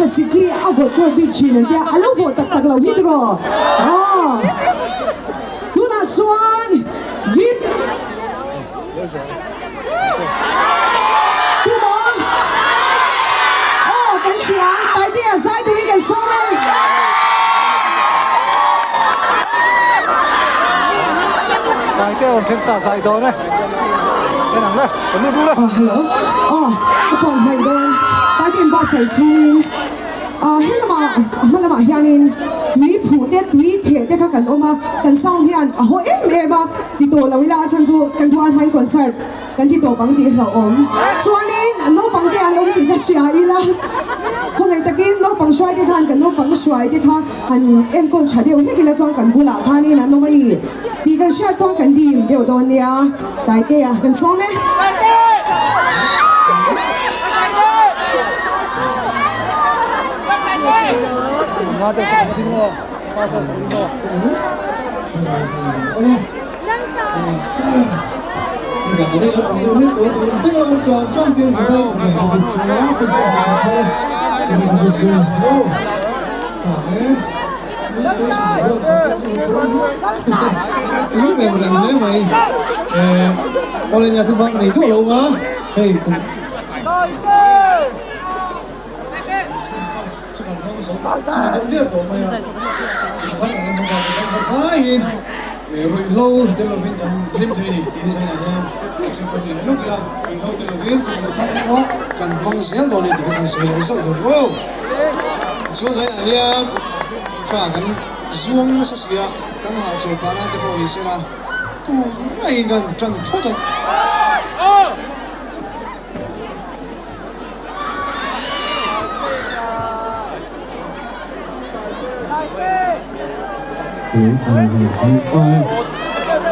Thlasik hi a vawt deuh bik thin an tia, a lo vawh tak tak lo hi tiraw? Aw. Tunah chuan yip. Tumaw? Aw kan hria, Taitea zai turin kan sawm e. Taitea rawn thleng ta zai dawn e. En ang le, kan lut lut e. Aw hello, aw ka puan hmaih dawn, Taitea in buatsaih chhungin ah he lamah a hma lamah hianin tui phuh te tui theh te kha kan awm a, kan sound hian a haw em em a. Ti tawh lo ila a chhan chu kan thu a hmain concert kan ti tawp ang tih hlauhawm. Chuanin naupang te an awm tih ka hria ila khawngaih takin naupang hruai te khan kan naupang hruai te kha han enkawl tha deuh hlek ila chuan kan bulah khanin an awm a ni tih kan hriat chuan kan dim deuh dawn nia. Taitea kan sawm e.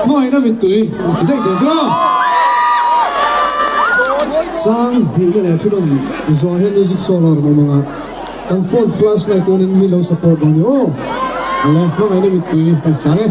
Hmangaihna mittui an ti daih dawn ta. Chang hnihna leh thunawm zawh hian music solo a rawn awm ang a, kan phone flash light tuanin min lo support dawn a ni aw. Awle, hmangaihna mittui kan sang e.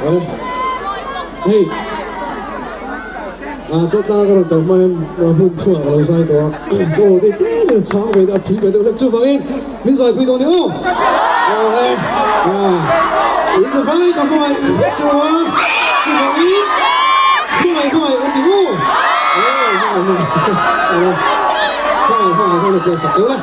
Awle. Hei. Ah chawtlang ka rawn kal hma hian hmun thungah ka lo zai tawh a. Ka aw te tlem in a chhang ve deuh a pui ve deuh hlek chuvangin min zai pui dawn ni aw. Awle. Ah. In zavai ka hmangaih vek che u a. Chuvangin hmangaih hmangaih ka ti u. Aw hmangaih hmangaih. Awle. Hmangaih hmangaih ka lo play sak teuh le.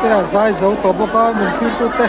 Te a zai zo tawh bawk a min thlir tute.